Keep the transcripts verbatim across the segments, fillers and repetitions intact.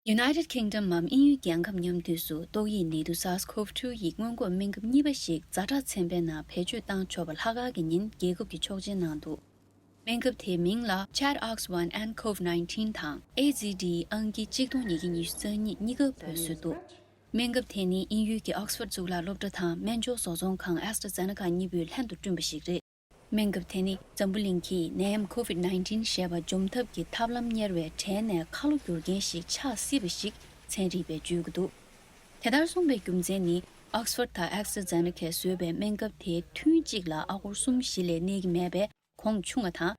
United Kingdom འམ་དབྱིན་ཡུལ་རྒྱལ་ཁབ་མཉམ་འདུས་སུ་ཏོག་དབྱིབས་ནད་དུག་SARS-CoV two ཡི་སྔོན་འགོག་སྨན་ཁབ་གཉིས་པ་ཞིག་ཛ་དྲག་ཚན་པའི་ནང་བེད་སྤྱོད་བཏང་ཆོག་པ་ལྷག་དཀར་གྱི་ཉིན་རྒྱལ་ཁབ་ཀྱི་ཆོག་མཆན་གནང་འདུག་སྨན་ཁབ་དེའི་མིང་ལ་Chadox one N-CoV nineteen དང་AZD ཨང་ཀི་གཅིག་སྟོང་ཉིས་བརྒྱ་ཉི་ཤུ་རྩ་གཉིས་གཉིས་ཀ་བོད་བཟོས་འདུག་སྨན་ཁབ་དེ་ནི་དབྱིན་ཡུལ་གྱི་Oxford གཙུག་ལག་སློབ་གྲྭ་དང་སྨན་སྦྱོར་བཟོ་ཚོང་ཁང་AstraZeneca གཉིས་པོས་ལྷན་དུ་བསྐྲུན་པ་ཞིག་རེད། སྨན་ཁབ་དེ་ནི་འཛམ་བུ་གླིང་གིས་ནད་ཡམས་COVID nineteen ཞེས་པ་འཇོམས་ཐབས་ཀྱི་ཐབས་ལམ་གཉེར་བའི་གྲས་ནས་ཁ་ལོ་བསྒྱུར་མཁན་ཞིག་ཆགས་སྲིད་པ་ཞིག་ཚན་རིག་པས་བརྗོད་ཀྱི་འདུག་དེ་ལྟར་གསུངས་པའི་རྒྱུ་མཚན་ནི་Oxford དང་AstraZeneca བཟོས་པའི་སྨན་ཁབ་དེ་ཐུན་གཅིག་ལ་ཨ་སྒོར་གསུམ་བཞི་ལས་གནས་ཀྱི་མེད་པས་གོང་ཆུང་བ་དང་།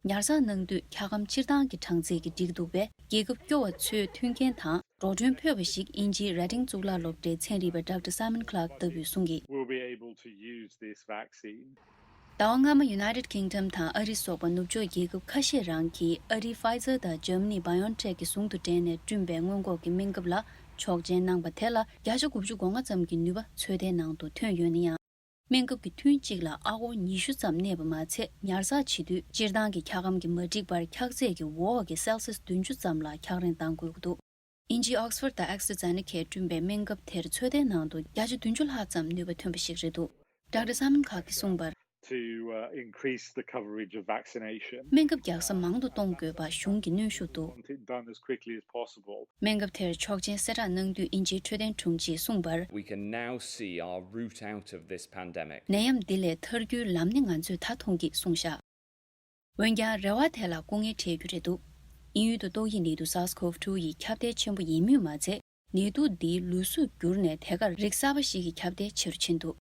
ཉར་ཚགས་གནང་དུས་འཁྱག་སྒམ་སྤྱིར་བཏང་གི་གྲངས་ཚད་ཀྱིས་འགྲིག་འདུག་པས་རྒྱལ་ཁབ་སྐྱོ་བ་ཚོས་མཐུན་རྐྱེན་དང་འགྲོ་གྲོན་ཕོད་པ་ཞིག་དབྱིན་ཇིའི་Reading གཙུག་ལག་སློབ་གྲྭའི་ཚན་རིག་པ་Doctor Simon Clark ལྟ་བུས་གསུངས་ཀྱིས། We'll be able to use this vaccine. ཟླ་བ་སྔ་མ་United Kingdom དང་ཨ་རི་སོགས་པ་ནུབ་ཕྱོགས་རྒྱལ་ཁབ་ཁ་ཤས་རང་གིས་ཨ་རིའི་Pfizer དང་Germany BioNTech གི་ཟུང་དུ་འབྲེལ་ནས་བསྐྲུན་པའི་སྔོན་འགོག་གི་སྨན་ཁབ་ལ་ཆོག་མཆན་གནང་པ་དེ་ལ་བརྒྱ་ཆ་དགུ་བཅུ་གོ་ལྔ་ཙམ་གྱི་ནུས་པ་ཚོད་ལྟའི་ནང་དུ་ཐོན་ཡོད་ན་ཡང་། སྨན་ཁབ་ཀྱི་ཐུན་གཅིག་ལ་ཨ་སྒོར་ཉི་ཤུ་ཙམ་གནས་པ་མ་ཚད། ཉར་ཚགས་བྱེད་དུས་སྤྱིར་བཏང་གི་འཁྱག་སྒམ་གྱིས་མ་འགྲིག་པར་འཁྱག་ཚད་ཀྱི་འོག་གི་སེལ་སིས་བདུན་ཅུ་ཙམ་ལ་འཁྱག་རིན་གཏང་དགོས་ཀྱི་འདུག་དབྱིན་ཇིའི་Oxford དང་AstraZeneca བསྐྲུན་པའི་སྨན་ཁབ་དེར་ཚོད་ལྟའི་ནང་དུ་བརྒྱ་ཆ་བདུན་ཅུ་ལྷག་ཙམ་ནུས་པ་ཐོན་པ་ཞིག་རེད་འདུག Doctor Simon Clark གིས་གསུངས་པར། To uh, increase the coverage of vaccination. སྨན་ཁབ་རྒྱག་ས་མང་དུ་གཏོང་དགོས་པ་གཞུང་གི་གནོན་ཤུགས་འདུག Want it done as quickly as possible. སྨན་ཁབ་དེར་ཆོག་མཆན་གསལ་བསྒྲགས་གནང་དུས་དབྱིན་ཇིའི་འཕྲོད་བསྟེན་དྲུང་ཆེས་གསུངས་པར། We can now see our route out of this pandemic. ནད་ཡམས་འདི་ལས་ཐར་རྒྱུའི་ལམ་སྣེ་ང་ཚོས་ད་མཐོང་གིས་གསུངས་བཞག་འོན་ཀྱང་རེ་བ་དེ་ལ་སྐུ་ངལ་འཕྲད་རྒྱུ་རེད་འདུག་དབྱིན་ཡུལ་དུ་ཏོག་དབྱིབས་ནད་དུག་SARS-CoV two ཡི་ཁྱབ་གདལ་ཆེན་པོ་ཡིན་མུས་མ་ཚད། ནད་དུག་འདིའི་ལུས་གཟུགས་འགྱུར་ནས་དེ་གར་རིགས་གསར་པ་ཞིག་གི་ཁྱབ་གདལ་ཆེ་རུ་ཕྱིན་འདུག་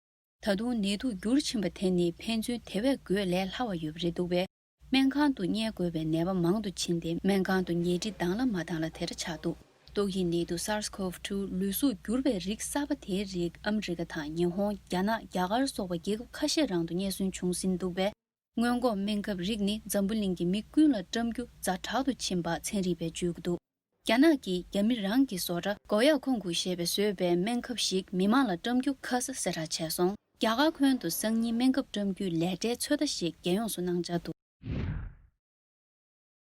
ད་དུང་ནད་དུག་འགྱུར་ཕྱིན་པ་དེ་ནི་ཕན་ཚུན་དེ་བས་འགོས་ལས་སླ་བ་ཡོད་པ་རེད་འདུག་པས། སྨན་ཁང་དུ་བསྙལ་དགོས་པའི་ནད་པ་མང་དུ་ཕྱིན་ཏེ་སྨན་ཁང་དུ་ཉལ་ཁྲི་དང་ལ་མ་དང་ལ་དེ་འདྲ་ཆགས་འདུག་ཏོག་དབྱིབས་ནད་དུག་SARS-CoV two ལུས་གཟུགས་འགྱུར་བའི་རིགས་གསར་པ་དེའི་རིགས་ཨ་མི་རི་ཀ་དང་ཉི་ཧོང་། རྒྱ་ནག་རྒྱ་གར་སོགས་པ་རྒྱལ་ཁབ་ཁ་ཤས་རང་དུ་རྙེད་སོན་བྱུང་ཟིན་འདུག་པས། སྔོན་འགོག་སྨན་ཁབ་རིགས་ནི་འཛམ་བུ་གླིང་གི་མི་ཀུན་ལ་བཀྲམ་རྒྱུ་ཛ་དྲག་ཏུ་ཕྱིན་པ་ཚན་རིག་པས་བརྗོད་ཀྱི་འདུག་རྒྱ་ནག་གིས་རྒྱ་མི་རང་གི་བཟོ་གྲྭ་གོ་ཡ་ཁོང་གུ་ཞེས་པས་བཟོས་པའི་སྨན་ཁབ་ཞིག་མི་མང་ལ་བཀྲམ་རྒྱུ་ཁ་གསལ་གསལ་བསྒྲགས་བྱས་སོང་། རྒྱ་གར་ཁོན་དུ་སང་ཉིན་སྨན་ཁབ་བཀྲམ་རྒྱུའི་ལས་གྲྭའི་ཚོད་ལྟ་ཞིག་རྒྱལ་ཡོངས་སུ་གནང་འཆར་འདུག